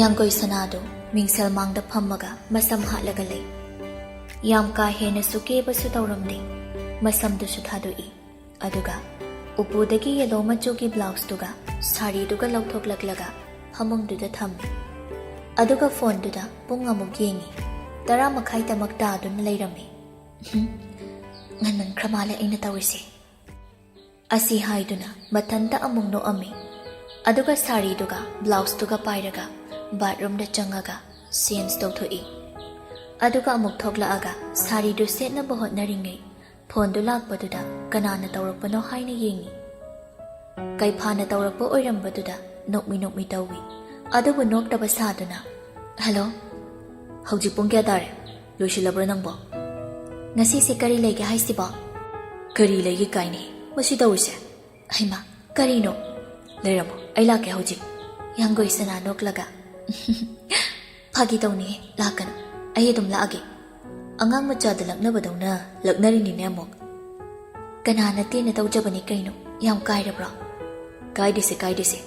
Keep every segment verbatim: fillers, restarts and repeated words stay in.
ꯌꯥꯡꯒꯣꯏ ꯁꯅꯥꯗꯨ ꯃꯤꯡꯁꯦꯜ ꯃꯥꯡꯗ ꯐꯝꯃꯒ ꯃꯁꯝ ꯍꯥꯠꯂꯒ ꯂꯩ꯫ ꯌꯥꯝ ꯀꯥ ꯍꯦꯟꯅꯁꯨ ꯀꯦꯕꯁꯨ ꯇꯧꯔꯝꯗꯦ꯫ ꯃꯁꯝꯗꯨꯁꯨ ꯊꯥꯗꯣꯛꯏ꯫ ꯑꯗꯨꯒ ꯎꯄꯨꯗꯒꯤ ꯌꯦꯂꯣ ꯃꯆꯨꯒꯤ ꯕ꯭ꯂꯥꯎꯁꯇꯨꯒ ꯁꯥꯔꯤꯗꯨꯒ ꯂꯧꯊꯣꯛꯂꯛꯂꯒ ꯐꯃꯨꯡꯗꯨꯗ ꯊꯝꯃꯤ꯫ ꯑꯗꯨꯒ ꯐꯣꯟꯗꯨꯗ ꯄꯨꯡ ꯑꯃꯨꯛ ꯌꯦꯡꯉꯤ꯫ ꯇꯔꯥ ꯃꯈꯥꯏꯇꯃꯛ ꯇꯥꯗꯨꯅ ꯂꯩꯔꯝꯃꯤ꯫ "ꯍꯨꯝ, ꯉꯟꯃꯟꯈ꯭ꯔ ꯃꯥꯜꯂꯦ ꯑꯩꯅ ꯇꯧꯔꯤꯁꯦ" ꯑꯁꯤ ꯍꯥꯏꯗꯨꯅ ꯃꯊꯟꯇ ꯑꯃꯨꯛ ꯅꯣꯛꯑꯝꯃꯤ꯫ ꯑꯗꯨꯒ ꯁꯥꯔꯤꯗꯨꯒ ꯕ꯭ꯂꯥꯎꯁꯇꯨꯒ ꯄꯥꯏꯔꯒ ꯕꯥꯠꯔꯨꯝꯗ ꯆꯪꯉꯒ ꯆꯦꯟꯖ ꯇꯧꯊꯣꯛꯏ꯫ ꯑꯗꯨꯒ ꯑꯃꯨꯛ ꯊꯣꯛꯂꯛꯑꯒ ꯁꯥꯔꯤꯗꯨ ꯁꯦꯠꯅꯕ ꯍꯣꯠꯅꯔꯤꯉꯩ ꯐꯣꯟꯗꯨ ꯂꯥꯛꯄꯗꯨꯗ ꯀꯅꯥꯅ ꯇꯧꯔꯛꯄꯅꯣ ꯍꯥꯏꯅ ꯌꯦꯡꯉꯤ꯫ ꯀꯩꯐꯥꯅ ꯇꯧꯔꯛꯄ ꯑꯣꯏꯔꯝꯕꯗꯨꯗ ꯅꯣꯛꯃꯤ ꯅꯣꯛꯃꯤ ꯇꯧꯏ꯫ ꯑꯗꯨꯕꯨ ꯅꯣꯛꯇꯕ ꯁꯥꯗꯨꯅ, "ꯍꯜꯂꯣ, ꯍꯧꯖꯤꯛ ꯄꯨꯡ ꯀꯌꯥ ꯇꯥꯔꯦ? ꯂꯣꯏꯁꯤꯜꯂꯕ꯭ꯔꯣ ꯅꯪꯕꯣ?" "ꯉꯁꯤꯁꯦ ꯀꯔꯤ ꯂꯩꯒꯦ ꯍꯥꯏꯁꯤꯕꯣ?" "ꯀꯔꯤ ꯂꯩꯒꯦ ꯀꯥꯏꯅꯦ ꯃꯁꯤ ꯇꯧꯔꯤꯁꯦ?" "ꯍꯩꯃꯥ, ꯀꯔꯤꯅꯣ?" "ꯂꯩꯔꯝꯃꯣ, ꯑꯩ ꯂꯥꯛꯀꯦ ꯍꯧꯖꯤꯛ"꯫ ꯌꯥꯡꯒꯣꯏ ꯁꯅꯥ ꯅꯣꯛꯂꯒ, "ꯐꯥꯒꯤ ꯇꯧꯅꯤꯍꯦ, ꯂꯥꯛꯀꯅꯨ, ꯑꯩ ꯑꯗꯨꯝ ꯂꯥꯛꯑꯒꯦ"꯫ ꯑꯉꯥꯡ ꯃꯆꯥꯗ ꯂꯛꯅꯕꯗꯧꯅ ꯂꯛꯅꯔꯤꯅꯤꯅꯦ ꯑꯃꯨꯛ꯫ "ꯀꯅꯥ ꯅꯠꯇꯦꯅ ꯇꯧꯖꯕꯅꯤ ꯀꯩꯅꯣ, ꯌꯥꯝ ꯀꯥꯏꯔꯕ꯭ꯔꯣ?" "ꯀꯥꯏꯗꯦꯁꯦ, ꯀꯥꯏꯗꯦꯁꯦ"꯫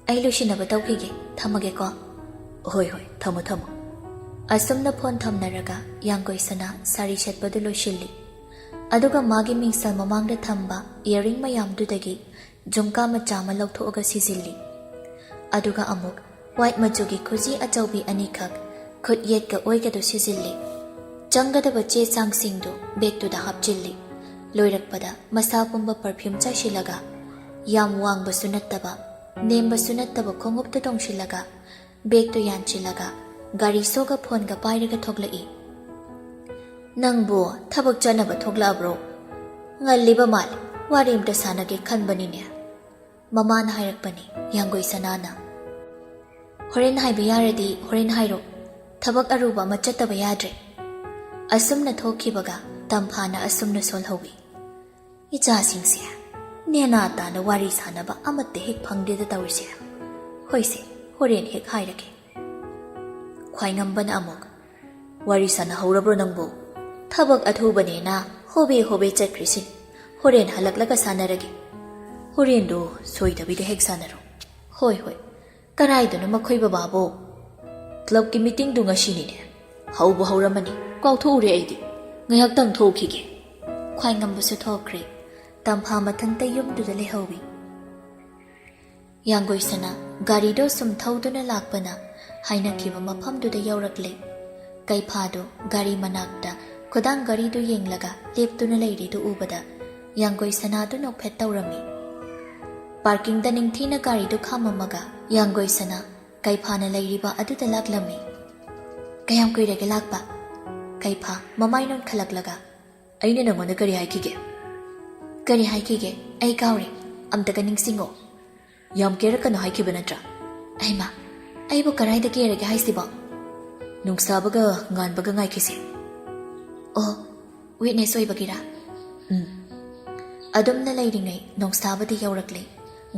"ꯑꯩ ꯂꯣꯏꯁꯤꯟꯅꯕ ꯇꯧꯈꯤꯒꯦ, ꯊꯝꯃꯒꯦꯀꯣ"꯫ "ꯍꯣꯏ, ꯍꯣꯏ, ꯊꯝꯃꯣ, ꯊꯝꯃꯣ"꯫ ꯑꯁꯨꯝꯅ ꯐꯣꯟ ꯊꯝꯅꯔꯒ ꯌꯥꯡꯒꯣꯏ ꯁꯅꯥ ꯁꯥꯔꯤ ꯁꯦꯠꯄꯗꯨ ꯂꯣꯏꯁꯤꯜꯂꯤ꯫ ꯑꯗꯨꯒ ꯃꯥꯒꯤ ꯃꯤꯡꯁꯦꯜ ꯃꯃꯥꯡꯗ ꯊꯝꯕ ꯏꯌꯥꯔꯤꯡ ꯃꯌꯥꯝꯗꯨꯗꯒꯤ ꯖꯨꯝꯀꯥ ꯃꯆꯥ ꯑꯃ ꯂꯧꯊꯣꯛꯑꯒ ꯁꯤꯖꯤꯜꯂꯤ꯫ ꯑꯗꯨꯒ ꯑꯃꯨꯛ ꯋꯥꯏꯠ ꯃꯆꯨꯒꯤ ꯈꯨꯖꯤ ꯑꯆꯧꯕꯤ ꯑꯅꯤꯈꯛ ꯈꯨꯠ ꯌꯦꯠꯀ ꯑꯣꯏꯒꯗꯨ ꯁꯤꯖꯤꯜꯂꯤ꯫ ꯆꯪꯒꯗꯕ ꯆꯦ ꯆꯥꯡꯁꯤꯡꯗꯨ ꯕꯦꯒꯇꯨꯗ ꯍꯥꯞꯆꯤꯜꯂꯤ꯫ ꯂꯣꯏꯔꯛꯄꯗ ꯃꯁꯥ ꯄꯨꯝꯕ ꯄꯔꯐ꯭ꯌꯨꯝ ꯆꯥꯏꯁꯤꯜꯂꯒ, ꯌꯥꯝ ꯋꯥꯡꯕꯁꯨ ꯅꯠꯇꯕ, ꯅꯦꯝꯕꯁꯨ ꯅꯠꯇꯕ ꯈꯣꯡꯎꯞꯇꯨ ꯇꯣꯡꯁꯤꯜꯂꯒ, ꯕꯦꯒꯇꯨ ꯌꯥꯟꯁꯤꯜꯂꯒ, ꯒꯥꯔꯤ ꯁꯣꯒ ꯐꯣꯟꯒ ꯄꯥꯏꯔꯒ ꯊꯣꯛꯂꯛꯏ꯫ "ꯅꯪꯕꯨ ꯊꯕꯛ ꯆꯠꯅꯕ ꯊꯣꯛꯂꯛꯑꯕ꯭ꯔꯣ? ꯉꯜꯂꯤꯕ ꯃꯥꯜꯂꯦ, ꯋꯥꯔꯤ ꯑꯝꯇ ꯁꯥꯟꯅꯒꯦ ꯈꯟꯕꯅꯤꯅꯦ"꯫ ꯃꯃꯥꯅ ꯍꯥꯏꯔꯛꯄꯅꯤ, ꯌꯥꯡꯒꯣꯏ ꯁꯅꯥꯅ꯫ "ꯍꯣꯔꯦꯟ ꯍꯥꯏꯕ ꯌꯥꯔꯗꯤ ꯍꯣꯔꯦꯟ ꯍꯥꯏꯔꯣ, ꯊꯕꯛ ꯑꯔꯨꯕ ꯑꯃ ꯆꯠꯇꯕ ꯌꯥꯗ꯭ꯔꯦ"꯫ ꯑꯁꯨꯝꯅ ꯊꯣꯛꯈꯤꯕꯒ ꯇꯝꯐꯥꯅ ꯑꯁꯨꯝꯅ ꯁꯣꯜꯍꯧꯏ꯫ "ꯏꯆꯥꯁꯤꯡꯁꯦ ꯅꯦꯅꯥ ꯇꯥꯅ ꯋꯥꯔꯤ ꯁꯥꯟꯅꯕ ꯑꯃꯠꯇ ꯍꯦꯛ ꯐꯪꯗꯦꯗ ꯇꯧꯔꯤꯁꯦ꯫ ꯍꯣꯏꯁꯦ, ꯍꯣꯔꯦꯟ ꯍꯦꯛ ꯍꯥꯏꯔꯒꯦ"꯫ ꯈ꯭ꯋꯥꯏꯉꯝꯕꯅ ꯑꯃꯨꯛ, "ꯋꯥꯔꯤ ꯁꯥꯟꯅꯍꯧꯔꯕ꯭ꯔꯣ ꯅꯪꯕꯨ? ꯊꯕꯛ ꯑꯊꯨꯕꯅꯦꯅ ꯍꯣꯕꯦ ꯍꯣꯕꯦ ꯆꯠꯈ꯭ꯔꯤꯁꯤꯅꯤ꯫ ꯍꯣꯔꯦꯟ ꯍꯜꯂꯛꯂꯒ ꯁꯥꯟꯅꯔꯒꯦ"꯫ "ꯍꯣꯔꯦꯟꯗꯣ ꯁꯣꯏꯗꯕꯤꯗ ꯍꯦꯛ ꯁꯥꯟꯅꯔꯣ"꯫ "ꯍꯣꯏ, ꯍꯣꯏ"꯫ "ꯀꯔꯥꯏꯗꯅꯣ ꯃꯈꯣꯏ ꯕꯕꯥꯕꯨ?" ꯀ꯭ꯂꯕꯀꯤ ꯃꯤꯇꯤꯡꯗꯨ ꯉꯁꯤꯅꯤꯅꯦ꯫ ꯍꯧꯕ ꯍꯧꯔꯝꯃꯅꯤ꯫ ꯀꯥꯎꯊꯣꯛꯎꯔꯦ ꯑꯩꯗꯤ꯫ ꯉꯥꯏꯍꯥꯛꯇꯪ ꯊꯣꯛꯈꯤꯒꯦ꯫ ꯈ꯭ꯋꯥꯏꯉꯝꯕꯁꯨ ꯊꯣꯛꯈ꯭ꯔꯦ꯫ ꯇꯝꯐꯥ ꯃꯊꯟꯇ ꯌꯨꯝꯗꯨꯗ ꯂꯩꯍꯧꯏ꯫ ꯌꯥꯡꯒꯣꯏ ꯁꯅꯥ ꯒꯥꯔꯤꯗꯣ ꯁꯨꯝ ꯊꯧꯗꯨꯅ ꯂꯥꯛꯄꯅ ꯍꯥꯏꯅꯈꯤꯕ ꯃꯐꯝꯗꯨꯗ ꯌꯧꯔꯛꯂꯦ꯫ ꯀꯩꯐꯥꯗꯨ ꯒꯥꯔꯤ ꯃꯅꯥꯛꯇ ꯈꯨꯗꯥꯡ ꯒꯥꯔꯤꯗꯨ ꯌꯦꯡꯂꯒ ꯂꯦꯞꯇꯨꯅ ꯂꯩꯔꯤꯗꯨ ꯎꯕꯗ ꯌꯥꯡꯒꯣꯏ ꯁꯅꯥꯗꯨ ꯅꯣꯛꯐꯦꯠ ꯇꯧꯔꯝꯃꯤ꯫ ꯄꯥꯔꯀꯤꯡꯗ ꯅꯤꯡꯊꯤꯅ ꯒꯥꯔꯤꯗꯨ ꯈꯥꯝꯃꯝꯃꯒ ꯌꯥꯡꯒꯣꯏ ꯁꯅꯥ ꯀꯩꯐꯥꯅ ꯂꯩꯔꯤꯕ ꯑꯗꯨꯗ ꯂꯥꯛꯂꯝꯃꯤ꯫ "ꯀꯌꯥꯝ ꯀꯨꯏꯔꯒꯦ ꯂꯥꯛꯄ?" ꯀꯩꯐꯥ ꯃꯃꯥꯏ ꯅꯣꯟꯈꯠꯂꯛꯂꯒ, "ꯑꯩꯅ ꯅꯉꯣꯟꯗ ꯀꯔꯤ ꯍꯥꯏꯈꯤꯒꯦ?" "ꯀꯔꯤ ꯍꯥꯏꯈꯤꯒꯦ? ꯑꯩ ꯀꯥꯎꯔꯦ꯫ ꯑꯝꯇꯒ ꯅꯤꯡꯁꯤꯡꯉꯣ꯫" "ꯌꯥꯝ ꯀꯦꯔꯛꯀꯅꯨ ꯍꯥꯏꯈꯤꯕ ꯅꯠꯇ꯭ꯔꯥ?" "ꯑꯩꯃ, ꯑꯩꯕꯨ ꯀꯔꯥꯏꯗ ꯀꯦꯔꯒꯦ ꯍꯥꯏꯁꯤꯕꯣ?" "ꯅꯨꯡꯁꯥꯕꯒ ꯉꯥꯟꯕꯒ ꯉꯥꯏꯈꯤꯁꯦ꯫" "ꯑꯣ, ꯋꯤꯠꯅꯦꯁ ꯑꯣꯏꯕꯒꯤꯔꯥ?" "ꯎꯝ꯫" ꯑꯗꯨꯝꯅ ꯂꯩꯔꯤꯉꯩ ꯅꯣꯡꯁꯥꯕꯗꯤ ꯌꯧꯔꯛꯂꯦ꯫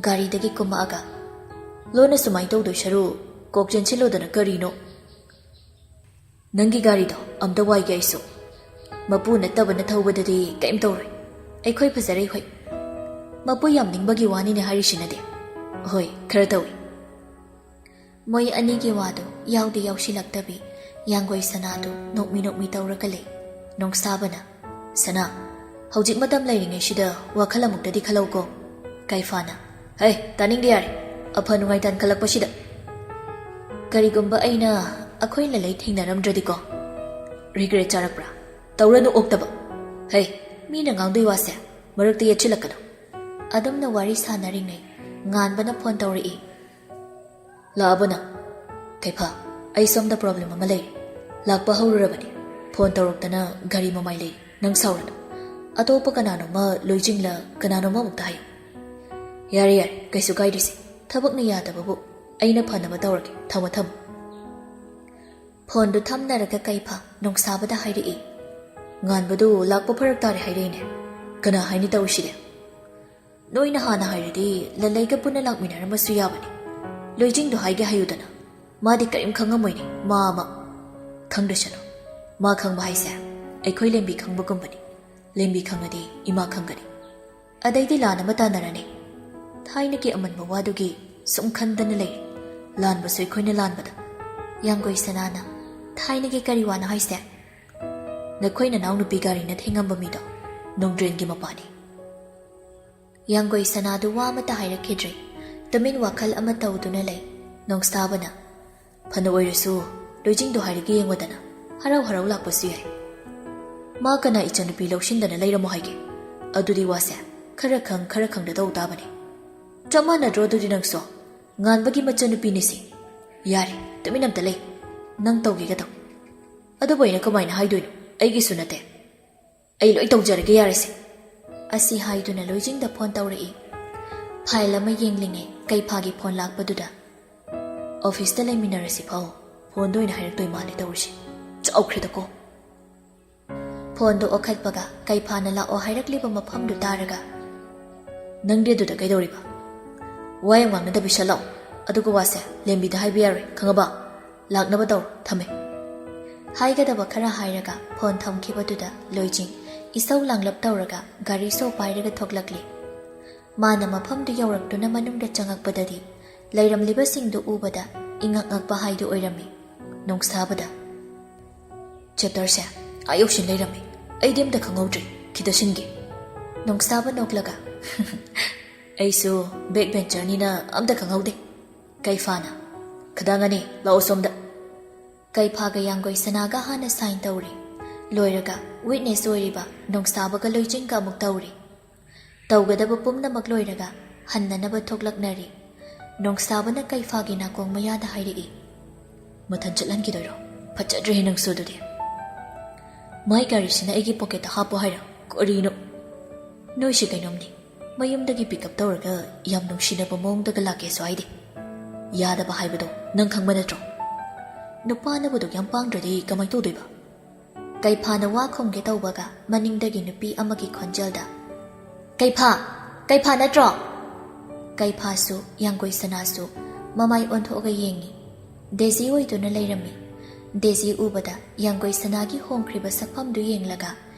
ꯒꯥꯔꯤꯗꯒꯤ ꯀꯨꯝꯃꯛꯑꯒ, "ꯂꯣꯟꯅ ꯁꯨꯃꯥꯏꯅ ꯇꯧꯗꯣꯏ ꯁꯔꯨꯛ ꯀꯣꯛ ꯆꯦꯟꯁꯤꯜꯂꯣꯗꯅ ꯀꯔꯤꯅꯣ?" "ꯅꯪꯒꯤ ꯒꯥꯔꯤꯗꯣ ꯑꯝꯇ ꯋꯥꯏꯒꯦ ꯑꯩꯁꯨ꯫ ꯃꯄꯨ ꯅꯠꯇꯕꯅ ꯊꯧꯕꯗꯗꯤ ꯀꯩꯝ ꯇꯧꯔꯣꯏ꯫ ꯑꯩꯈꯣꯏ ꯐꯖꯔꯩ ꯍꯣꯏ꯫" "ꯃꯄꯨ ꯌꯥꯝ ꯅꯤꯡꯕꯒꯤ ꯋꯥꯅꯤꯅꯦ ꯍꯥꯏꯔꯤꯁꯤꯅꯗꯤ꯫" "ꯍꯣꯏ, ꯈꯔ ꯇꯧꯏ꯫" ꯃꯣꯏ ꯑꯅꯤꯒꯤ ꯋꯥꯗꯨ ꯌꯥꯎꯗꯤ ꯌꯥꯎꯁꯤꯜꯂꯛꯇꯕꯤ ꯌꯥꯡꯒꯣꯏ ꯁꯅꯥꯗꯨ ꯅꯣꯛꯃꯤ ꯅꯣꯛꯃꯤ ꯇꯧꯔꯒ ꯂꯩ꯫ ꯅꯣꯡꯁꯥꯕꯅ, "ꯁꯅꯥ, ꯍꯧꯖꯤꯛ ꯃꯇꯝ ꯂꯩꯔꯤꯉꯩꯁꯤꯗ ꯋꯥꯈꯜ ꯑꯃꯨꯛꯇꯗꯤ ꯈꯜꯂꯧꯀꯣ꯫" ꯀꯩꯐꯥꯅ, "ꯍꯩ, ꯇꯥꯅꯤꯡꯗꯦ ꯌꯥꯔꯦ꯫ ꯑꯐ ꯅꯨꯡꯉꯥꯏ ꯇꯥꯟꯈꯠꯂꯛꯄꯁꯤꯗ꯫ ꯀꯔꯤꯒꯨꯝꯕ ꯑꯩꯅ ꯑꯩꯈꯣꯏ ꯂꯂꯩ ꯊꯦꯡꯅꯔꯝꯗ꯭ꯔꯗꯤꯀꯣ꯫ ꯔꯤꯒ꯭ꯔꯦꯠ ꯆꯥꯔꯛꯄ꯭ꯔꯥ? ꯇꯧꯔꯅꯨ ꯑꯣꯛꯇꯕ꯫ ꯍꯩ, ꯃꯤꯅ ꯉꯥꯡꯗꯣꯏ ꯋꯥꯁꯦ ꯃꯔꯛꯇ ꯌꯦꯠꯁꯤꯜꯂꯛꯀꯅꯨ꯫" ꯑꯗꯨꯝꯅ ꯋꯥꯔꯤ ꯁꯥꯟꯅꯔꯤꯉꯩ ꯉꯥꯟꯕꯅ ꯐꯣꯟ ꯇꯧꯔꯛꯏ꯫ "ꯂꯥꯛꯑꯕꯣ ꯅꯪ?" "ꯀꯩꯐꯥ, ꯑꯩ ꯁꯣꯝꯗ ꯄ꯭ꯔꯣꯕ꯭ꯂꯦꯝ ꯑꯃ ꯂꯩꯔꯦ꯫ ꯂꯥꯛꯄ ꯍꯧꯔꯨꯔꯕꯅꯤ꯫ ꯐꯣꯟ ꯇꯧꯔꯛꯇꯅ ꯒꯥꯔꯤ ꯃꯃꯥꯏ ꯂꯩ꯫ ꯅꯪ ꯁꯥꯎꯔꯅꯨ꯫ ꯑꯇꯣꯞꯄ ꯀꯅꯥꯅꯣꯃ ꯂꯣꯏꯖꯤꯡꯂ ꯀꯅꯥꯅꯣꯃ ꯑꯃꯨꯛꯇ ꯍꯥꯏꯌꯨ꯫" "ꯌꯥꯔꯦ, ꯌꯥꯔꯦ, ꯀꯩꯁꯨ ꯀꯥꯏꯗꯦꯁꯦ꯫ ꯊꯕꯛꯅ ꯌꯥꯗꯕꯕꯨ꯫ ꯑꯩꯅ ꯐꯅꯕ ꯇꯧꯔꯒꯦ꯫ ꯊꯝꯃꯣ, ꯊꯝꯃꯣ꯫" ꯐꯣꯟꯗꯨ ꯊꯝꯅꯔꯒ ꯀꯩꯐꯥ ꯅꯣꯡꯁꯥꯕꯗ ꯍꯥꯏꯔꯛꯏ꯫ "ꯉꯥꯟꯕꯗꯨ ꯂꯥꯛꯄ ꯐꯔꯛ ꯇꯥꯔꯦ ꯍꯥꯏꯔꯛꯏꯅꯦ꯫ ꯀꯅꯥ ꯍꯥꯏꯅꯤ ꯇꯧꯔꯤꯁꯤꯗꯤ?" "ꯅꯣꯏꯅ ꯍꯥꯟꯅ ꯍꯥꯏꯔꯗꯤ ꯂꯂꯩꯒ ꯄꯨꯟꯅ ꯂꯥꯛꯃꯤꯟꯅꯔꯝꯕꯁꯨ ꯌꯥꯕꯅꯤ꯫ ꯂꯣꯏꯖꯤꯡꯗꯣ ꯍꯥꯏꯒꯦ ꯍꯥꯏꯌꯨꯗꯅ꯫ ꯃꯥꯗꯤ ꯀꯔꯤꯝ ꯈꯪꯉꯝꯃꯣꯏꯅꯦ, ꯃꯥ ꯑꯃ꯫" "ꯈꯪꯗ꯭ꯔꯁꯅꯨ꯫ ꯃꯥ ꯈꯪꯕ ꯍꯥꯏꯁꯦ ꯑꯩꯈꯣꯏ ꯂꯦꯝꯕꯤ ꯈꯪꯕꯒꯨꯝꯕꯅꯤ꯫ ꯂꯦꯝꯕꯤ ꯈꯪꯉꯗꯤ ꯏꯃꯥ ꯈꯪꯒꯅꯤ꯫ ꯑꯗꯩꯗꯤ ꯂꯥꯟ ꯑꯃ ꯇꯥꯟꯅꯔꯅꯤ꯫" ꯊꯥꯏꯅꯒꯤ ꯑꯃꯟꯕ ꯋꯥꯗꯨꯒꯤ ꯁꯨꯝ ꯈꯟꯗꯅ ꯂꯩꯔꯦ꯫ ꯂꯥꯟꯕꯁꯨ ꯑꯩꯈꯣꯏꯅ ꯂꯥꯟꯕꯗ꯫ ꯌꯥꯡꯒꯣꯏ ꯁꯅꯥꯅ, "ꯊꯥꯏꯅꯒꯤ ꯀꯔꯤ ꯋꯥꯅꯣ ꯍꯥꯏꯁꯦ? ꯅꯈꯣꯏ ꯅꯅꯥꯎꯅꯨꯄꯤ ꯒꯥꯔꯤꯅ ꯊꯦꯡꯉꯝꯕ ꯃꯤꯗꯣ ꯅꯣꯡꯗ꯭ꯔꯦꯟꯒꯤ ꯃꯄꯥꯅꯤ꯫" ꯌꯥꯡꯒꯣꯏ ꯁꯅꯥꯗꯨ ꯋꯥ ꯑꯃꯠꯇ ꯍꯥꯏꯔꯛꯈꯤꯗ꯭ꯔꯦ꯫ ꯇꯨꯃꯤꯟ ꯋꯥꯈꯜ ꯑꯃ ꯇꯧꯗꯨꯅ ꯂꯩ꯫ ꯅꯣꯡꯁꯇꯥꯕꯅ, "ꯐꯅ ꯑꯣꯏꯔꯁꯨ ꯂꯣꯏꯖꯤꯡꯗꯣ ꯍꯥꯏꯔꯒ ꯌꯦꯡꯉꯨꯗꯅ, ꯍꯔꯥꯎ ꯍꯔꯥꯎ ꯂꯥꯛꯄꯁꯨ ꯌꯥꯏ꯫ ꯃꯥ ꯀꯅꯥ ꯏꯆꯟꯅꯨꯄꯤ ꯂꯧꯁꯤꯟꯗꯅ ꯂꯩꯔꯝꯃꯣ ꯍꯥꯏꯒꯦ? ꯑꯗꯨꯗꯤ ꯋꯥꯁꯦ ꯈꯔ ꯈꯪ ꯈꯔ ꯈꯪꯗ ꯇꯧ ꯇꯥꯕꯅꯦ꯫ ꯆꯞ ꯃꯥꯟꯅꯗ꯭ꯔꯣ ꯑꯗꯨꯗꯤ ꯅꯪꯁꯨ? ꯉꯥꯟꯕꯒꯤ ꯃꯆꯟꯅꯨꯄꯤꯅꯤꯁꯤ꯫ ꯌꯥꯔꯦ, ꯇꯨꯃꯤꯟ ꯑꯝꯇ ꯂꯩ꯫ ꯅꯪ ꯇꯧꯒꯦꯒ ꯇꯧ꯫ ꯑꯗꯨꯕꯨ ꯑꯩꯅ ꯀꯃꯥꯏꯅ ꯍꯥꯏꯗꯣꯏꯅꯣ? ꯑꯩꯒꯤꯁꯨ ꯅꯠꯇꯦ꯫ ꯑꯩ ꯂꯣꯏ ꯇꯧꯖꯔꯒꯦ ꯌꯥꯔꯦꯁꯦ꯫" ꯑꯁꯤ ꯍꯥꯏꯗꯨꯅ ꯂꯣꯏꯖꯤꯡꯗ ꯐꯣꯟ ꯇꯧꯔꯛꯏ꯫ ꯐꯥꯏꯜ ꯑꯃ ꯌꯦꯡꯂꯤꯉꯩ ꯀꯩꯐꯥꯒꯤ ꯐꯣꯟ ꯂꯥꯛꯄꯗꯨꯗ, "ꯑꯣꯐꯤꯁꯇ ꯂꯩꯃꯤꯟꯅꯔꯁꯤ ꯐꯥꯎ, ꯐꯣꯟꯗ ꯑꯣꯏꯅ ꯍꯥꯏꯔꯛꯇꯣꯏ ꯃꯥꯜꯂꯦ ꯇꯧꯔꯤꯁꯦ꯫ ꯆꯥꯎꯈ꯭ꯔꯦꯗꯀꯣ꯫" ꯐꯣꯟꯗꯨ ꯑꯣꯈꯠꯄꯒ ꯀꯩꯐꯥꯅ ꯂꯥꯛꯑꯣ ꯍꯥꯏꯔꯛꯂꯤꯕ ꯃꯐꯝꯗꯨ ꯇꯥꯔꯒ, "ꯅꯪꯗꯤ ꯑꯗꯨꯗ ꯀꯩꯗꯧꯔꯤꯕ? ꯋꯥ ꯌꯥꯝ ꯉꯥꯡꯅꯗꯕꯤ ꯁꯠ ꯂꯥꯎ꯫ ꯑꯗꯨꯒ ꯋꯥꯁꯦ ꯂꯦꯝꯕꯤꯗ ꯍꯥꯏꯕ ꯌꯥꯔꯣꯏ, ꯈꯪꯉꯕ? ꯂꯥꯛꯅꯕ ꯇꯧꯔꯣ, ꯊꯝꯃꯦ꯫" ꯍꯥꯏꯒꯗꯕ ꯈꯔ ꯍꯥꯏꯔꯒ ꯐꯣꯟ ꯊꯝꯈꯤꯕꯗꯨꯗ ꯂꯣꯏꯖꯤꯡ ꯏꯁꯧ ꯂꯥꯡꯂꯞ ꯇꯧꯔꯒ ꯒꯥꯔꯤ ꯁꯣ ꯄꯥꯏꯔꯒ ꯊꯣꯛꯂꯛꯂꯤ꯫ ꯃꯥꯅ ꯃꯐꯝꯗꯨ ꯌꯧꯔꯛꯇꯨꯅ ꯃꯅꯨꯡꯗ ꯆꯪꯉꯛꯄꯗꯗꯤ ꯂꯩꯔꯝꯂꯤꯕꯁꯤꯡꯗꯨ ꯎꯕꯗ ꯏꯉꯛ ꯉꯛꯄ ꯍꯥꯏꯗꯨ ꯑꯣꯏꯔꯝꯃꯤ꯫ ꯅꯣꯡꯁꯥꯕꯗ, "ꯆꯦꯞꯇꯔꯁꯦ ꯑꯥ ꯌꯧꯁꯤꯟ ꯂꯩꯔꯝꯃꯤ꯫ ꯑꯩꯗꯤ ꯑꯝꯇ ꯈꯪꯍꯧꯗ꯭ꯔꯦ꯫ ꯈꯤꯇ ꯁꯤꯟꯒꯦ꯫" ꯅꯣꯡꯁꯥꯕ ꯅꯣꯛꯂꯒ, "ꯑꯩꯁꯨ ꯕꯦꯛ ꯕꯦꯟꯆꯔꯅꯤꯅ ꯑꯝꯇ ꯈꯪꯍꯧꯗꯦ꯫" ꯀꯩꯐꯥꯅ, "ꯈꯗꯥꯡ ꯑꯅꯤ, ꯂꯥꯛꯑꯣ ꯁꯣꯝꯗ꯫" ꯀꯩꯐꯥꯒ ꯌꯥꯡꯒꯣꯏ ꯁꯅꯥꯒ ꯍꯥꯟꯅ ꯁꯥꯏꯟ ꯇꯧꯔꯤ꯫ ꯂꯣꯏꯔꯒ ꯋꯤꯠꯅꯦꯁ ꯑꯣꯏꯔꯤꯕ ꯅꯣꯡꯁꯥꯕꯒ ꯂꯣꯏꯖꯤꯡꯒ ꯑꯃꯨꯛ ꯇꯧꯔꯤ꯫ ꯇꯧꯒꯗꯕ ꯄꯨꯝꯅꯃꯛ ꯂꯣꯏꯔꯒ ꯍꯟꯅꯅꯕ ꯊꯣꯛꯂꯛꯅꯔꯤ꯫ ꯅꯣꯡꯁꯥꯕꯅ ꯀꯩꯐꯥꯒꯤ ꯅꯥꯀꯣꯡ ꯃꯌꯥꯗ ꯍꯥꯏꯔꯛꯏ, "ꯃꯊꯟ ꯆꯠꯍꯟꯈꯤꯗꯣꯏꯔꯣ? ꯐꯠꯖꯗ꯭ꯔꯦꯍꯦ ꯅꯪꯁꯨ ꯑꯗꯨꯗꯤ꯫ ꯃꯥꯏ ꯒꯥꯔꯤꯁꯤꯅ ꯑꯩꯒꯤ ꯄꯣꯀꯦꯠꯇ ꯍꯥꯞꯄꯣ ꯍꯥꯏꯔꯣ? ꯀꯔꯤꯅꯣ? ꯅꯣꯏꯁꯤ ꯀꯩꯅꯣꯝꯅꯤ꯫ ꯃꯌꯨꯝꯗꯒꯤ ꯄꯤꯛ ꯑꯞ ꯇꯧꯔꯒ ꯌꯥꯝ ꯅꯨꯡꯁꯤꯅꯕ ꯃꯑꯣꯡꯗꯒ ꯂꯥꯛꯀꯦꯁꯨ ꯍꯥꯏꯗꯦ꯫ ꯌꯥꯗꯕ ꯍꯥꯏꯕꯗꯣ ꯅꯪ ꯈꯪꯕ ꯅꯠꯇ꯭ꯔꯣ? ꯅꯨꯄꯥꯅꯕꯨ ꯑꯗꯨꯛ ꯌꯥꯝ ꯄꯥꯡꯗ꯭ꯔꯗꯤ ꯀꯃꯥꯏ ꯇꯧꯗꯣꯏꯕ?" ꯀꯩꯐꯥꯅ ꯋꯥ ꯈꯨꯝꯒꯦ ꯇꯧꯕꯒ ꯃꯅꯤꯡꯗꯒꯤ ꯅꯨꯄꯤ ꯑꯃꯒꯤ ꯈꯣꯟꯖꯦꯜꯗ, "ꯀꯩꯐꯥ! ꯀꯩꯐꯥ ꯅꯠꯇ꯭ꯔꯣ?" ꯀꯩꯐꯥꯁꯨ ꯌꯥꯡꯒꯣꯏ ꯁꯅꯥꯁꯨ ꯃꯃꯥꯏ ꯑꯣꯟꯊꯣꯛꯑꯒ ꯌꯦꯡꯉꯤ꯫ ꯗꯦꯖꯤ ꯑꯣꯏꯗꯨꯅ ꯂꯩꯔꯝꯃꯤ꯫ ꯗꯦꯖꯤ ꯎꯕꯗ ꯌꯥꯡꯒꯣꯏ ꯁꯅꯥꯒꯤ ꯍꯣꯡꯈ꯭ꯔꯤꯕ ꯁꯛꯐꯝꯗꯨ ꯌꯦꯡꯂꯒ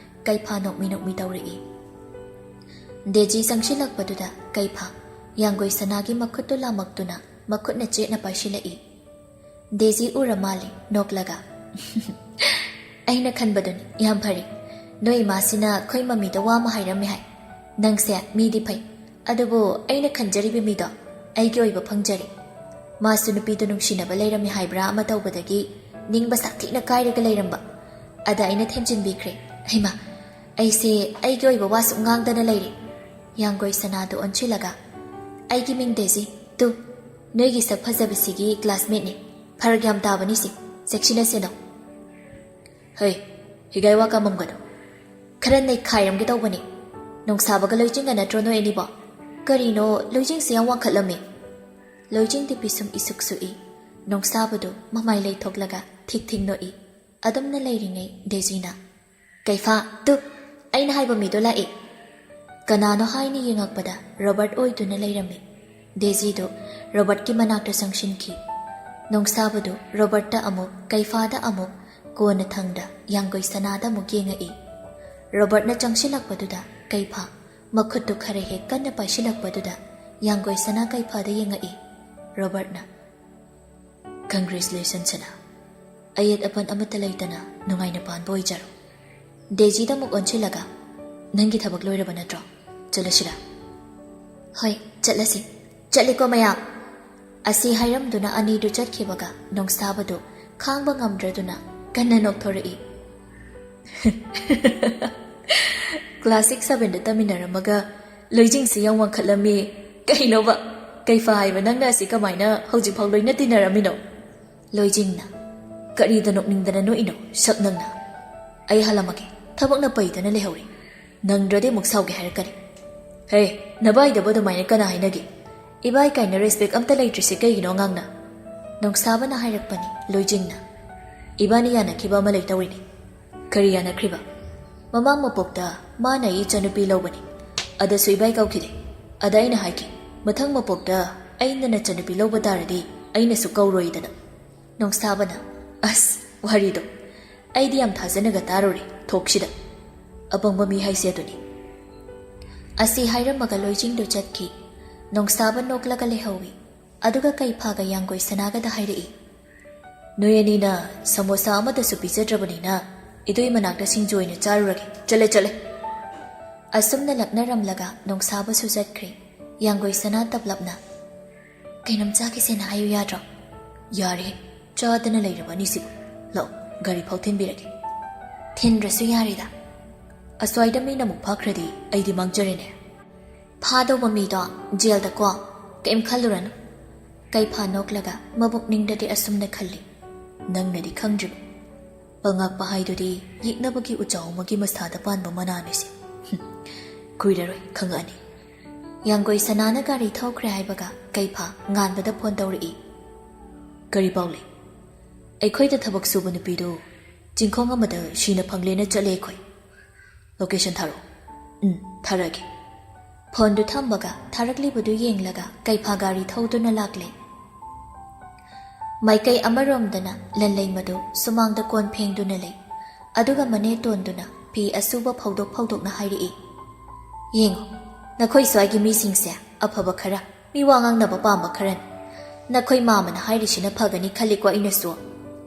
ꯀꯩꯐꯥ ꯅꯣꯛꯃꯤ ꯅꯣꯛꯃꯤ ꯇꯧꯔꯛꯏ꯫ ꯗꯦꯖꯤ ꯆꯪꯁꯤꯜꯂꯛꯄꯗꯨꯗ ꯀꯩꯐꯥ ꯌꯥꯡꯒꯣꯏ ꯁꯅꯥꯒꯤ ꯃꯈꯨꯠꯇꯨ ꯂꯥꯃꯛꯇꯨꯅ ꯃꯈꯨꯠꯅ ꯆꯦꯠꯅ ꯄꯥꯏꯁꯤꯜꯂꯛꯏ꯫ ꯗꯦꯖꯤ ꯎꯔ ꯃꯥꯜꯂꯦ ꯅꯣꯛꯂꯒ꯫ ꯑꯩꯅ ꯈꯟꯕꯗꯨꯅꯤ, ꯌꯥꯝ ꯐꯔꯦ꯫ ꯅꯣꯏ ꯏꯃꯥꯁꯤꯅ ꯑꯩꯈꯣꯏ ꯃꯃꯤꯗ ꯋꯥ ꯑꯃ ꯍꯥꯏꯔꯝꯃꯦ ꯍꯥꯏ꯫ ꯅꯪꯁꯦ ꯃꯤꯗꯤ ꯐꯩ, ꯑꯗꯨꯕꯨ ꯑꯩꯅ ꯈꯟꯖꯔꯤꯕ ꯃꯤꯗꯣ ꯑꯩꯒꯤ ꯑꯣꯏꯕ ꯐꯪꯖꯔꯦ꯫ ꯃꯥꯁꯨ ꯅꯨꯄꯤꯗꯨ ꯅꯨꯡꯁꯤꯅꯕ ꯂꯩꯔꯝꯃꯤ ꯍꯥꯏꯕ꯭ꯔꯥ ꯑꯃ ꯇꯧꯕꯗꯒꯤ ꯅꯤꯡꯕ ꯁꯥꯊꯤꯅ ꯀꯥꯏꯔꯒ ꯂꯩꯔꯝꯕ꯫ ꯑꯗ ꯑꯩꯅ ꯊꯦꯝꯖꯤꯟꯕꯤꯈ꯭ꯔꯦ꯫ ꯍꯩꯃꯥ, ꯑꯩꯁꯦ ꯑꯩꯒꯤ ꯑꯣꯏꯕ ꯋꯥ ꯁꯨꯝ ꯉꯥꯡꯗꯅ ꯂꯩꯔꯦ꯫ ꯌꯥꯡꯒꯣꯏ ꯁꯅꯥꯗꯨ ꯑꯣꯟꯁꯤꯜꯂꯒ, "ꯑꯩꯒꯤ ꯃꯤꯡ ꯗꯦꯖꯤ, ꯇꯨ, ꯅꯣꯏꯒꯤ ꯁꯛ ꯐꯖꯕꯁꯤꯒꯤ classmateꯅꯦ꯫ ꯐꯔꯛ ꯌꯥꯝ ꯇꯥꯕꯅꯤ ꯁꯤ, ꯆꯦꯛꯁꯤꯟꯅꯁꯦꯅꯣ꯫" "ꯍꯩ, ꯍꯤꯒꯥꯏ ꯋꯥ ꯀꯥꯃꯝꯒꯅꯨ꯫ ꯈꯔ ꯅꯩꯈꯥꯏꯔꯝꯒꯦ ꯇꯧꯕꯅꯤ꯫ ꯅꯣꯡꯁꯥꯕꯒ ꯂꯣꯏꯆꯤꯡꯒ ꯅꯠꯇ꯭ꯔꯣ ꯅꯣꯏ ꯑꯅꯤꯕꯣ? ꯀꯔꯤꯅꯣ ꯂꯣꯏꯆꯤꯡꯁꯦ ꯌꯥꯝ ꯋꯥꯡꯈꯠꯂꯝꯃꯤ?" ꯂꯣꯏꯆꯤꯡꯗꯤ ꯄꯤꯁꯨꯝ ꯏꯁꯨꯛ ꯁꯨꯛꯏ꯫ ꯅꯣꯡꯁꯥꯕꯗꯨ ꯃꯃꯥꯏ ꯂꯩꯊꯣꯛꯂꯒ ꯊꯤꯛ ꯊꯤꯛ ꯅꯣꯛꯏ꯫ ꯑꯗꯨꯝꯅ ꯂꯩꯔꯤꯉꯩ ꯗꯦꯖꯤꯅ, "ꯀꯩꯐꯥ, ꯇꯨ, ꯑꯩꯅ ꯍꯥꯏꯕ ꯃꯤꯗꯣ ꯂꯥꯛꯏ!" ꯀꯅꯥꯅꯣ ꯍꯥꯏꯅ ꯌꯦꯡꯉꯛꯄꯗ ꯔꯣꯕꯔꯠ ꯑꯣꯏꯗꯨꯅ ꯂꯩꯔꯝꯃꯤ꯫ ꯗꯦꯖꯤꯗꯨ ꯔꯣꯕꯔꯠꯀꯤ ꯃꯅꯥꯛꯇ ꯆꯪꯁꯤꯟꯈꯤ꯫ ꯅꯣꯡꯁꯥꯕꯗꯨ ꯔꯣꯕꯔꯠꯇ ꯑꯃꯨꯛ, ꯀꯩꯐꯥꯗ ꯑꯃꯨꯛ, ꯀꯣꯟꯅ ꯊꯪꯗ ꯌꯥꯡꯒꯣꯏ ꯁꯅꯥꯗ ꯑꯃꯨꯛ ꯌꯦꯡꯉꯛꯏ꯫ ꯔꯣꯕꯔꯠꯅ ꯆꯪꯁꯤꯜꯂꯛꯄꯗꯨꯗ ꯀꯩꯐꯥ ꯃꯈꯨꯠꯇꯨ ꯈꯔ ꯍꯦꯛ ꯀꯟꯅ ꯄꯥꯏꯁꯤꯜꯂꯛꯄꯗꯨꯗ ꯌꯥꯡꯒꯣꯏ ꯁꯅꯥ ꯀꯩꯐꯥꯗ ꯌꯦꯡꯉꯛꯏ꯫ ꯔꯣꯕꯔꯠꯅ, "Congratulations, ꯁꯅꯥ꯫ ꯑꯌꯦꯠ ꯑꯄꯟ ꯑꯃꯠꯇ ꯂꯩꯇꯅ ꯅꯨꯡꯉꯥꯏꯅ ꯄꯥꯟꯕ ꯑꯣꯏꯖꯔꯣ꯫" ꯗꯦꯖꯤꯗ ꯑꯃꯨꯛ ꯑꯣꯟꯁꯤꯜꯂꯒ, "ꯅꯪꯒꯤ ꯊꯕꯛ ꯂꯣꯏꯔꯕ ꯅꯠꯇ꯭ꯔꯣ? ꯆꯠꯂꯁꯤꯔꯥ?" "ꯍꯣꯏ, ꯆꯠꯂꯁꯤ꯫ ꯆꯠꯂꯤꯀꯣ ꯃꯌꯥꯝ!" ꯑꯁꯤ ꯍꯥꯏꯔꯝꯗꯨꯅ ꯑꯅꯤꯗꯨ ꯆꯠꯈꯤꯕꯒ ꯅꯣꯡꯁꯥꯕꯗꯨ ꯈꯥꯡꯕ ꯉꯝꯗ꯭ꯔꯗꯨꯅ ꯀꯟꯅ ꯅꯣꯛꯊꯣꯔꯛꯏ꯫ "Class six sevenꯗ ꯇꯝꯃꯤꯟꯅꯔꯝꯃꯒ ꯂꯣꯏꯖꯤꯡꯁꯤ ꯌꯥꯝ ꯋꯥꯡꯈꯠꯂꯝꯃꯤ꯫ ꯀꯩꯅꯣꯕ? ꯀꯩꯐꯥ ꯍꯥꯏꯕ ꯅꯪꯅ ꯑꯁꯤ ꯀꯃꯥꯏꯅ ꯍꯧꯖꯤꯛꯐꯥꯎ ꯂꯣꯏꯅ ꯇꯤꯟꯅꯔꯝꯃꯤꯅꯣ?" ꯂꯣꯏꯖꯤꯡꯅ, "ꯀꯔꯤꯗ ꯅꯣꯛꯅꯤꯡꯗꯅ ꯅꯣꯛꯏꯅꯣ, ꯁꯛ ꯅꯪꯅ? ꯑꯩ ꯍꯜꯂꯝꯃꯒꯦ, ꯊꯕꯛꯅ ꯄꯩꯗꯅ ꯂꯩꯍꯧꯔꯦ꯫ ꯅꯪꯗ꯭ꯔꯗꯤ ꯑꯃꯨꯛ ꯁꯥꯎꯒꯦ ꯍꯥꯏꯔꯛꯀꯅꯤ꯫" "ꯍꯦ, ꯅꯕꯥꯏꯗꯕꯨ ꯑꯗꯨꯃꯥꯏꯅ ꯀꯅꯥ ꯍꯥꯏꯅꯒꯦ? ꯏꯕꯥꯏ ꯀꯥꯏꯅ respect ꯑꯝꯇ ꯂꯩꯇ꯭ꯔꯤꯁꯦ ꯀꯩꯒꯤꯅꯣ, ꯑꯉꯥꯡꯅ?" ꯅꯣꯡꯁꯥꯕꯅ ꯍꯥꯏꯔꯛꯄꯅꯤ꯫ ꯂꯣꯏꯖꯤꯡꯅ, "ꯏꯕꯥꯅꯤ ꯌꯥꯅꯈꯤꯕ ꯑꯃ ꯂꯩꯇꯧꯔꯤꯅꯤ꯫" "ꯀꯔꯤ ꯌꯥꯅꯈ꯭ꯔꯤꯕ?" "ꯃꯃꯥꯡ ꯃꯄꯣꯛꯇ ꯃꯥꯅ ꯑꯩ ꯏꯆꯟꯅꯨꯄꯤ ꯂꯧꯕꯅꯤ, ꯑꯗꯁꯨ ꯏꯕꯥꯏ ꯀꯧꯈꯤꯗꯦ꯫ ꯑꯗ ꯑꯩꯅ ꯍꯥꯏꯈꯤ, ꯃꯊꯪ ꯃꯄꯣꯛꯇ ꯑꯩꯅ ꯅꯆꯟꯅꯨꯄꯤ ꯂꯧꯕ ꯇꯥꯔꯗꯤ ꯑꯩꯅꯁꯨ ꯀꯧꯔꯣꯏꯗꯅ꯫" ꯅꯣꯡꯁꯥꯕꯅ, "ꯑꯁ, ꯋꯥꯔꯤꯗꯣ ꯑꯩꯗꯤ ꯌꯥꯝ ꯊꯥꯖꯅꯒ ꯇꯥꯔꯨꯔꯦ, ꯊꯣꯛꯁꯤꯗ꯫ ꯑꯄꯪꯕ ꯃꯤ ꯍꯥꯏꯁꯦ ꯑꯗꯨꯅꯤ꯫" ꯑꯁꯤ ꯍꯥꯏꯔꯝꯃꯒ ꯂꯣꯏꯖꯤꯡꯗꯨ ꯆꯠꯈꯤ꯫ ꯅꯣꯡꯁꯥꯕ ꯅꯣꯛꯂꯒ ꯂꯩꯍꯧꯏ꯫ ꯑꯗꯨꯒ ꯀꯩꯐꯥꯒ ꯌꯥꯡꯒꯣꯏ ꯁꯅꯥꯒꯗ ꯍꯥꯏꯔꯛꯏ, "ꯅꯣꯏ ꯑꯅꯤꯅ ꯁꯃꯣꯁꯥ ꯑꯃꯠꯇꯁꯨ ꯄꯤꯖꯗ꯭ꯔꯕꯅꯤꯅ ꯏꯗꯨꯏ ꯃꯅꯥꯛꯇ ꯁꯤꯡꯖꯨ ꯑꯣꯏꯅ ꯆꯥꯔꯨꯔꯒꯦ꯫ ꯆꯠꯂꯦ, ꯆꯠꯂꯦ꯫" ꯑꯁꯨꯝꯅ ꯂꯛꯅꯔꯝꯂꯒ ꯅꯣꯡꯁꯥꯕꯁꯨ ꯆꯠꯈ꯭ꯔꯦ꯫ ꯌꯥꯡꯒꯣꯏ ꯁꯅꯥ ꯇꯞꯂꯞꯅ, "ꯀꯩꯅꯣꯝ ꯆꯥꯈꯤꯁꯦꯅ ꯍꯥꯏꯌꯨ ꯌꯥꯗ꯭ꯔꯣ?" "ꯌꯥꯔꯦ, ꯆꯥꯗꯅ ꯂꯩꯔꯕ ꯑꯅꯤꯁꯤꯕꯨ꯫ ꯂꯥꯛꯑꯣ, ꯒꯥꯔꯤ ꯐꯥꯎ ꯊꯤꯟꯕꯤꯔꯒꯦ꯫" "ꯊꯤꯟꯗ꯭ꯔꯁꯨ ꯌꯥꯔꯦꯗ꯫ ꯑꯁ꯭ꯋꯥꯏꯗ ꯃꯤꯅ ꯑꯃꯨꯛ ꯐꯥꯈ꯭ꯔꯗꯤ ꯑꯩꯗꯤ ꯃꯥꯡꯖꯔꯦꯅꯦ꯫" "ꯐꯥꯗꯧꯕ ꯃꯤꯗꯣ ꯖꯦꯜꯗꯀꯣ, ꯀꯩꯝ ꯈꯜꯂꯨꯔꯅꯨ꯫" ꯀꯩꯐꯥ ꯅꯣꯛꯂꯒ ꯃꯕꯨꯛꯅꯤꯡꯗꯗꯤ ꯑꯁꯨꯝꯅ ꯈꯜꯂꯤ, "ꯅꯪꯅꯗꯤ ꯈꯪꯗ꯭ꯔꯤꯕ꯫ ꯄꯉꯥꯛꯄ ꯍꯥꯏꯗꯨꯗꯤ ꯌꯦꯛꯅꯕꯒꯤ ꯎꯆꯥꯎ ꯑꯃꯒꯤ ꯃꯁꯥꯗ ꯄꯥꯟꯕ ꯃꯅꯥꯅꯤꯁꯦ꯫" "ꯀꯨꯏꯔꯔꯣꯏ, ꯈꯪꯉꯛꯑꯅꯤ꯫" ꯌꯥꯡꯒꯣꯏ ꯁꯅꯥꯅ ꯒꯥꯔꯤ ꯊꯧꯈ꯭ꯔꯦ ꯍꯥꯏꯕꯒ ꯀꯩꯐꯥ ꯉꯥꯟꯕꯗ ꯐꯣꯟ ꯇꯧꯔꯛꯏ꯫ "ꯀꯔꯤ ꯄꯥꯎ ꯂꯩ?" "ꯑꯩꯈꯣꯏꯗ ꯊꯕꯛ ꯁꯨꯕ ꯅꯨꯄꯤꯗꯨ ꯆꯤꯡꯈꯣꯡ ꯑꯃꯗ ꯁꯤꯅ ꯐꯪꯂꯦꯅ ꯆꯠꯂꯦ ꯑꯩꯈꯣꯏ꯫ ꯂꯣꯀꯦꯁꯟ ꯊꯥꯔꯛꯑꯣ꯫" "ꯎꯝ, ꯊꯥꯔꯛꯑꯒꯦ꯫" ꯐꯣꯟꯗꯨ ꯊꯝꯕꯒ ꯊꯥꯔꯛꯂꯤꯕꯗꯨ ꯌꯦꯡꯂꯒ ꯀꯩꯐꯥ ꯒꯥꯔꯤ ꯊꯧꯗꯨꯅ ꯂꯥꯛꯂꯦ꯫ ꯃꯥꯏꯀꯩ ꯑꯃꯔꯣꯝꯗꯅ ꯂꯟꯂꯩꯃꯗꯨ ꯁꯨꯃꯥꯡꯗ ꯀꯣꯟ ꯐꯦꯡꯗꯨꯅ ꯂꯩ꯫ ꯑꯗꯨꯒ ꯃꯅꯦ ꯇꯣꯟꯗꯨꯅ ꯐꯤ ꯑꯁꯨꯕ ꯐꯧꯗꯣꯛ ꯐꯧꯗꯣꯛꯅ ꯍꯥꯏꯔꯛꯏ, "ꯌꯦꯡꯉꯣ, ꯅꯈꯣꯏ ꯁ꯭ꯋꯥꯏꯒꯤ ꯃꯤꯁꯤꯡꯁꯦ ꯑꯐꯕ ꯈꯔ, ꯃꯤ ꯋꯥ ꯉꯥꯡꯅꯕ ꯄꯥꯝꯕ ꯈꯔꯅꯤ꯫ ꯅꯈꯣꯏ ꯃꯥꯃꯅ ꯍꯥꯏꯔꯤꯁꯤꯅ ꯐꯒꯅꯤ ꯈꯜꯂꯤꯀꯣ ꯑꯩꯅꯁꯨ꯫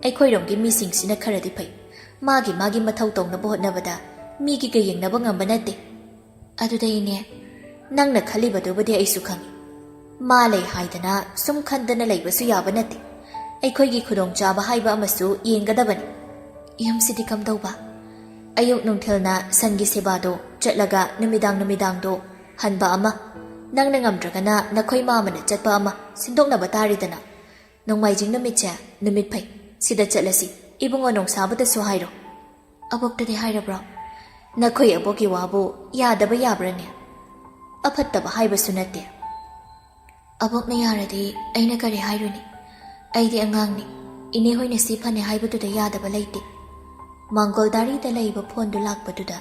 ꯑꯩꯈꯣꯏꯔꯣꯝꯒꯤ ꯃꯤꯁꯤꯡꯁꯤꯅ ꯈꯔꯗꯤ ꯐꯩ꯫ ꯃꯥꯒꯤ ꯃꯥꯒꯤ ꯃꯊꯧ ꯇꯧꯅꯕ ꯍꯣꯠꯅꯕꯗ ꯃꯤꯒꯤꯒ ꯌꯦꯡꯅꯕ ꯉꯝꯕ ꯅꯠꯇꯦ꯫" "ꯑꯗꯨꯗ ꯏꯅꯦ, ꯅꯪꯅ ꯈꯜꯂꯤꯕꯗꯨꯕꯨꯗꯤ ꯑꯩꯁꯨ ꯈꯪꯏ꯫ ꯃꯥ ꯂꯩ ꯍꯥꯏꯗꯅ ꯁꯨꯝ ꯈꯟꯗꯅ ꯂꯩꯕꯁꯨ ꯌꯥꯕ ꯅꯠꯇꯦ꯫ ꯑꯩꯈꯣꯏꯒꯤ ꯈꯨꯗꯣꯡꯆꯥꯕ ꯍꯥꯏꯕ ꯑꯃꯁꯨ ꯌꯦꯡꯒꯗꯕꯅꯤ꯫" "ꯌꯨꯝꯁꯤꯗꯤ ꯀꯝꯗꯧꯕ?" "ꯑꯌꯨꯛ ꯅꯨꯡꯊꯤꯜꯅ ꯁꯟꯒꯤ ꯁꯦꯕꯥꯗꯣ ꯆꯠꯂꯒ ꯅꯨꯃꯤꯗꯥꯡ ꯅꯨꯃꯤꯗꯥꯡꯗꯣ ꯍꯟꯕ ꯑꯃ, ꯅꯪꯅ ꯉꯝꯗ꯭ꯔꯒꯅ ꯅꯈꯣꯏ ꯃꯥꯃꯅ ꯆꯠꯄ ꯑꯃ ꯁꯤꯟꯗꯣꯛꯅꯕ ꯇꯥꯔꯦꯗꯅ꯫ ꯅꯣꯡꯃꯥꯏꯖꯤꯡ ꯅꯨꯃꯤꯠꯁꯦ ꯅꯨꯃꯤꯠ ꯐꯩ, ꯁꯤꯗ ꯆꯠꯂꯁꯤ꯫ ꯏꯕꯨꯡꯉꯣ ꯅꯣꯡꯁꯥꯕꯗꯁꯨ ꯍꯥꯏꯔꯣ꯫" "ꯑꯕꯣꯛꯇꯗꯤ ꯍꯥꯏꯔꯕ꯭ꯔꯣ?" "ꯅꯈꯣꯏ ꯑꯕꯣꯛꯀꯤ ꯋꯥꯕꯨ ꯌꯥꯗꯕ ꯌꯥꯕ꯭ꯔꯅꯦ? ꯑꯐꯠꯇꯕ ꯍꯥꯏꯕꯁꯨ ꯅꯠꯇꯦ꯫" "ꯑꯕꯣꯛꯅ ꯌꯥꯔꯗꯤ ꯑꯩꯅ ꯀꯔꯤ ꯍꯥꯏꯔꯨꯅꯤ? ꯑꯩꯗꯤ ꯑꯉꯥꯡꯅꯤ, ꯏꯅꯦ ꯍꯣꯏꯅ ꯁꯤ ꯐꯅꯤ ꯍꯥꯏꯕꯗꯨꯗ ꯌꯥꯗꯕ ꯂꯩꯇꯦ꯫" ꯃꯥꯡꯒꯣꯜ ꯗꯥꯔꯤꯗ ꯂꯩꯕ ꯐꯣꯟꯗꯨ ꯂꯥꯛꯄꯗꯨꯗ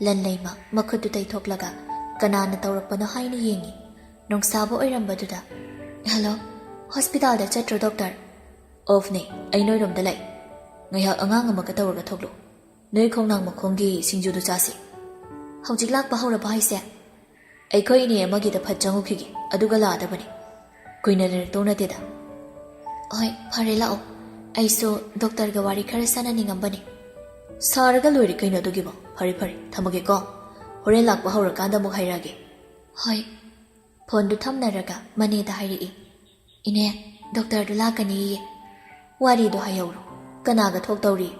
ꯂꯟꯂꯩꯃ ꯃꯈꯨꯠꯇꯨ ꯇꯩꯊꯣꯛꯂꯒ ꯀꯅꯥꯅ ꯇꯧꯔꯛꯄꯅꯣ ꯍꯥꯏꯅ ꯌꯦꯡꯏ꯫ ꯅꯣꯡꯁꯥꯕ ꯑꯣꯏꯔꯝꯕꯗꯨꯗ, "ꯍꯜꯂꯣ, ꯍꯣꯁꯄꯤꯇꯥꯜꯗ ꯆꯠꯇ꯭ꯔꯣ ꯗꯣꯛꯇꯔ?" "ꯑꯣꯐꯅꯦ, ꯑꯩ ꯅꯣꯏꯔꯣꯝꯗ ꯂꯩ꯫ ꯉꯥꯏꯍꯥꯛ ꯑꯉꯥꯡ ꯑꯃꯒ ꯇꯧꯔꯒ ꯊꯣꯛꯂꯛꯑꯣ꯫ ꯅꯣꯏ ꯈꯣꯡꯅꯥꯡ ꯃꯈꯣꯡꯒꯤ ꯁꯤꯡꯖꯨꯗꯨ ꯆꯥꯁꯤ꯫" "ꯍꯧꯖꯤꯛ ꯂꯥꯛꯄ ꯍꯧꯔꯕ ꯍꯥꯏꯁꯦ?" "ꯑꯩꯈꯣꯏ ꯏꯅꯦ ꯑꯃꯒꯤꯗ ꯐꯠ ꯆꯪꯉꯨꯈꯤꯒꯦ, ꯑꯗꯨꯒ ꯂꯥꯛꯑꯗꯕꯅꯤ꯫ ꯀꯨꯏꯅ ꯂꯩꯔꯛꯇꯧ ꯅꯠꯇꯦꯗ꯫" "ꯍꯣꯏ, ꯐꯔꯦ, ꯂꯥꯛꯑꯣ꯫ ꯑꯩꯁꯨ ꯗꯣꯛꯇꯔꯒ ꯋꯥꯔꯤ ꯈꯔ ꯁꯥꯟꯅꯅꯤꯡꯉꯝꯕꯅꯤ꯫ ꯁꯥꯔꯒ ꯂꯣꯏꯔꯦ ꯀꯩꯅꯣ ꯑꯗꯨꯒꯤꯕꯣ꯫ ꯐꯔꯦ ꯐꯔꯦ, ꯊꯝꯃꯒꯦꯀꯣ꯫ ꯍꯣꯔꯦꯟ ꯂꯥꯛꯄ ꯍꯧꯔꯀꯥꯟꯗ ꯑꯃꯨꯛ ꯍꯥꯏꯔꯛꯑꯒꯦ꯫ ꯍꯣꯏ꯫ ꯐꯣꯟꯗꯨ ꯊꯝꯅꯔꯒ ꯃꯅꯦꯗ ꯍꯥꯏꯔꯛꯏ, "ꯏꯅꯦ, ꯗꯣꯛꯇꯔꯗꯨ ꯂꯥꯛꯀꯅꯤꯌꯦ꯫ ꯋꯥꯔꯤꯗꯣ ꯍꯥꯏꯍꯧꯔꯣ꯫ ꯀꯅꯥꯒ ꯊꯣꯛꯇꯧꯔꯤ?"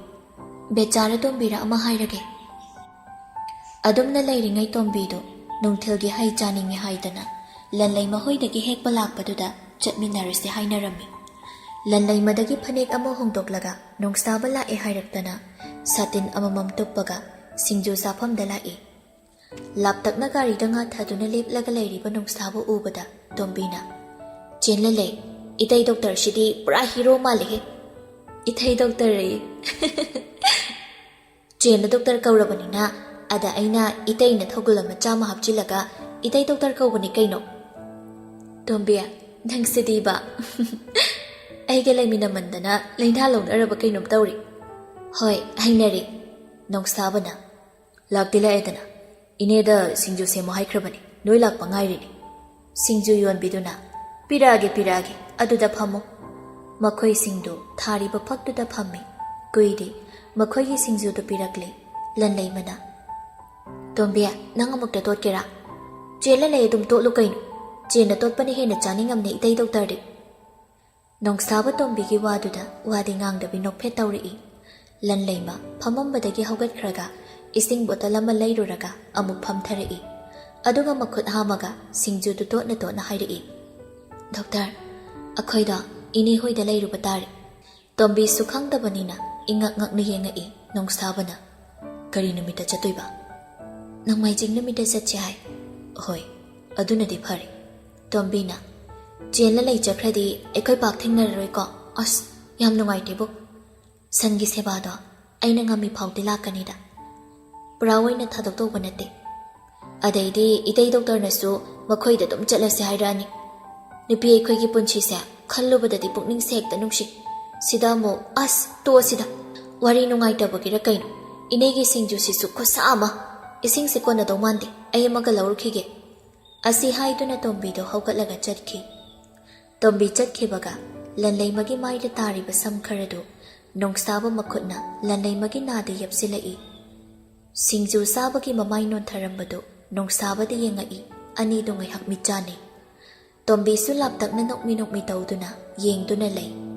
"ꯕꯦꯆꯥꯔ ꯇꯣꯝꯕꯤꯔ ꯑꯃ ꯍꯥꯏꯔꯒꯦ꯫ ꯑꯗꯨꯝꯅ ꯂꯩꯔꯤꯉꯩ ꯇꯣꯝꯕꯤꯗꯨ ꯅꯨꯡꯊꯤꯜꯒꯤ ꯍꯩ ꯆꯥꯅꯤꯡꯉꯤ ꯍꯥꯏꯗꯅ ꯂꯟꯂꯩ ꯃꯈꯣꯏꯗꯒꯤ ꯍꯦꯛꯄ ꯂꯥꯛꯄꯗꯨꯗ ꯆꯠꯃꯤꯟꯅꯔꯁꯤ ꯍꯥꯏꯅꯔꯝꯃꯤ꯫ ꯂꯟꯂꯩꯃꯗꯒꯤ ꯐꯅꯦꯛ ꯑꯃ ꯍꯣꯡꯗꯣꯛꯂꯒ ꯅꯣꯡꯁꯥꯕ ꯂꯥꯛꯑꯦ ꯍꯥꯏꯔꯛꯇꯅ ꯁꯥꯇꯤꯟ ꯑꯃꯃꯝ ꯇꯨꯞꯄꯒ ꯁꯤꯡꯖꯨ ꯆꯥꯐꯝꯗ ꯂꯥꯛꯏ꯫ ꯂꯥꯞꯇꯛꯅ ꯒꯥꯔꯤꯗ ꯉꯥꯊꯗꯨꯅ ꯂꯦꯞꯂꯒ ꯂꯩꯔꯤꯕ ꯅꯣꯡꯁꯥꯕ ꯎꯕꯗ ꯇꯣꯝꯕꯤꯅ, "ꯆꯦꯟꯂ ꯂꯩ, ꯏꯇꯩ ꯗꯣꯛꯇꯔꯁꯤꯗꯤ ꯄꯨꯔꯥ ꯍꯤꯔꯣ ꯃꯥꯜꯂꯦꯍꯦ꯫" "ꯏꯇꯩ ꯗꯣꯛꯇꯔ ꯑꯌꯦ?" "ꯆꯦꯟꯅ ꯗꯣꯛꯇꯔ ꯀꯧꯔꯕꯅꯤꯅ, ꯑꯗ ꯑꯩꯅ ꯏꯇꯩꯅ ꯊꯧꯒꯜ ꯑꯃ ꯆꯥꯝꯃ ꯍꯥꯞꯆꯤꯜꯂꯒ ꯏꯇꯩ ꯗꯣꯛꯇꯔ ꯀꯧꯕꯅꯤ ꯀꯩꯅꯣ꯫" "ꯇꯣꯝꯕꯤ, ꯅꯪꯁꯤꯗꯤꯕ꯫ ꯑꯩꯒ ꯂꯩꯃꯤꯟꯅꯃꯟꯗꯅ ꯂꯩꯅꯥ ꯂꯧꯅꯔꯕ ꯀꯩꯅꯣꯝ ꯇꯧꯔꯦ꯫" "ꯍꯣꯏ, ꯍꯩꯅꯔꯦ꯫" ꯅꯣꯡꯁꯥꯕꯅ, "ꯂꯥꯛꯇꯤ ꯂꯥꯛꯑꯦꯗꯅ, ꯏꯅꯦꯗ ꯁꯤꯡꯖꯨ ꯁꯦꯝꯃꯣ ꯍꯥꯏꯈ꯭ꯔꯕꯅꯤ, ꯅꯣꯏ ꯂꯥꯛꯄ ꯉꯥꯏꯔꯤꯅꯤ꯫" ꯁꯤꯡꯖꯨ ꯌꯣꯟꯕꯤꯗꯨꯅ, "ꯄꯤꯔꯛꯑꯒꯦ, ꯄꯤꯔꯛꯑꯒꯦ, ꯑꯗꯨꯗ ꯐꯝꯃꯨ꯫" ꯃꯈꯣꯏꯁꯤꯡꯗꯨ ꯊꯥꯔꯤꯕ ꯐꯛꯇꯨꯗ ꯐꯝꯃꯤ꯫ ꯀꯨꯏꯗꯦ, ꯃꯈꯣꯏꯒꯤ ꯁꯤꯡꯖꯨꯗꯨ ꯄꯤꯔꯛꯂꯦ꯫ ꯂꯟꯂꯩꯃꯅ, "ꯇꯣꯝꯕꯤ, ꯅꯪ ꯑꯃꯨꯛꯇ ꯇꯣꯠꯀꯦꯔꯥ?" "ꯆꯦꯟꯂ ꯂꯩ, ꯑꯗꯨꯝ ꯇꯣꯠꯂꯨ ꯀꯩꯅꯣ꯫ ꯆꯦꯟꯅ ꯇꯣꯠꯄꯅ ꯍꯦꯟꯅ ꯆꯥꯅꯤꯡꯉꯝꯅꯦ ꯏꯇꯩ ꯗꯣꯛꯇꯔꯗꯤ꯫" ꯅꯣꯡꯁꯥꯕ ꯇꯣꯝꯕꯤꯒꯤ ꯋꯥꯗꯨꯗ ꯋꯥꯗꯤ ꯉꯥꯡꯗꯕꯤ ꯅꯣꯛꯐꯦꯠ ꯇꯧꯔꯛꯏ꯫ ꯂꯟꯂꯩꯃ ꯐꯝꯃꯝꯕꯗꯒꯤ ꯍꯧꯒꯠꯈ꯭ꯔꯒ ꯏꯁꯤꯡ ꯕꯣꯇꯜ ꯑꯃ ꯂꯩꯔꯨꯔꯒ ꯑꯃꯨꯛ ꯐꯝꯊꯔꯛꯏ꯫ ꯑꯗꯨꯒ ꯃꯈꯨꯠ ꯍꯥꯝꯃꯒ ꯁꯤꯡꯖꯨꯗꯨ ꯇꯣꯠꯅ ꯇꯣꯠꯅ ꯍꯥꯏꯔꯛꯏ, "ꯗꯣꯛꯇꯔ, ꯑꯩꯈꯣꯏꯗꯣ ꯏꯅꯦ ꯍꯣꯏꯗ ꯂꯩꯔꯨꯕ ꯇꯥꯔꯦ꯫" ꯇꯣꯝꯕꯤꯁꯨ ꯈꯪꯗꯕꯅꯤꯅ ꯏꯉꯛ ꯉꯛꯅ ꯌꯦꯡꯉꯛꯏ꯫ ꯅꯣꯡꯁꯥꯕꯅ, "ꯀꯔꯤ ꯅꯨꯃꯤꯠꯇ ꯆꯠꯇꯣꯏꯕ?" "ꯅꯣꯡꯃꯥꯏꯖꯤꯡ ꯅꯨꯃꯤꯠꯇ ꯆꯠꯁꯦ ꯍꯥꯏ꯫" "ꯍꯣꯏ, ꯑꯗꯨꯅꯗꯤ ꯐꯔꯦ꯫" ꯇꯣꯝꯕꯤꯅ, "ꯆꯦꯟꯂ ꯂꯩ ꯆꯠꯈ꯭ꯔꯗꯤ ꯑꯩꯈꯣꯏ ꯄꯥꯛ ꯊꯦꯡꯅꯔꯔꯣꯏꯀꯣ? ꯑꯁ, ꯌꯥꯝ ꯅꯨꯡꯉꯥꯏꯇꯦꯕꯣ꯫ ꯁꯟꯒꯤ ꯁꯦꯕꯥꯗꯣ ꯑꯩꯅ ꯉꯝꯃꯤ ꯐꯥꯎꯗꯤ ꯂꯥꯛꯀꯅꯤꯗ꯫ ꯄꯨꯔꯥ ꯑꯣꯏꯅ ꯊꯥꯗꯣꯛꯇꯧꯕ ꯅꯠꯇꯦ꯫ ꯑꯗꯩꯗꯤ ꯏꯇꯩ ꯗꯣꯛꯇꯔꯅꯁꯨ ꯃꯈꯣꯏꯗ ꯑꯗꯨꯝ ꯆꯠꯂꯁꯦ ꯍꯥꯏꯔꯛꯑꯅꯤ꯫ ꯅꯨꯄꯤ ꯑꯩꯈꯣꯏꯒꯤ ꯄꯨꯟꯁꯤꯁꯦ ꯈꯜꯂꯨꯕꯗꯗꯤ ꯄꯨꯛꯅꯤꯡꯁꯦ ꯍꯦꯛꯇ ꯅꯨꯡꯁꯤ꯫ ꯁꯤꯗ ꯑꯃꯨꯛ, ꯑꯁ, ꯇꯣꯛꯑꯁꯤꯗ꯫ ꯋꯥꯔꯤ ꯅꯨꯡꯉꯥꯏꯇꯕꯒꯤꯔ ꯀꯩꯅꯣ? ꯏꯅꯦꯒꯤ ꯁꯤꯡꯖꯨꯁꯤꯁꯨ ꯈꯨꯠꯁꯥ ꯑꯃ꯫ ꯏꯁꯤꯡꯁꯦ ꯀꯣꯟꯅꯗꯧ ꯃꯥꯟꯗꯦ, ꯑꯩ ꯑꯃꯒ ꯂꯧꯔꯨꯈꯤꯒꯦ꯫" ꯑꯁꯤ ꯍꯥꯏꯗꯨꯅ ꯇꯣꯝꯕꯤꯗꯣ ꯍꯧꯒꯠꯂꯒ ꯆꯠꯈꯤ꯫ ꯇꯣꯝꯕꯤ ꯆꯠꯈꯤꯕꯒ ꯂꯟꯂꯩꯃꯒꯤ ꯃꯥꯏꯗ ꯇꯥꯔꯤꯕ ꯁꯝ ꯈꯔꯗꯨ ꯅꯣꯡꯁꯥꯕ ꯃꯈꯨꯠꯅ ꯂꯟꯂꯩꯃꯒꯤ ꯅꯥꯗ ꯌꯦꯞꯁꯤꯜꯂꯛꯏ꯫ ꯁꯤꯡꯖꯨ ꯆꯥꯕꯒꯤ ꯃꯃꯥꯏ ꯅꯣꯟꯊꯔꯝꯕꯗꯨ ꯅꯣꯡꯁꯥꯕꯗ ꯌꯦꯡꯉꯛꯏ꯫ ꯑꯅꯤꯗꯨ ꯉꯥꯏꯍꯥꯛ ꯃꯤꯠ ꯆꯥꯟꯅꯩ꯫ ꯇꯣꯝꯕꯤꯁꯨ ꯂꯥꯞꯇꯛꯅ ꯅꯣꯛꯃꯤ ꯅꯣꯛꯃꯤ ꯇꯧꯗꯨꯅ ꯌꯦꯡꯗꯨꯅ ꯂꯩ꯫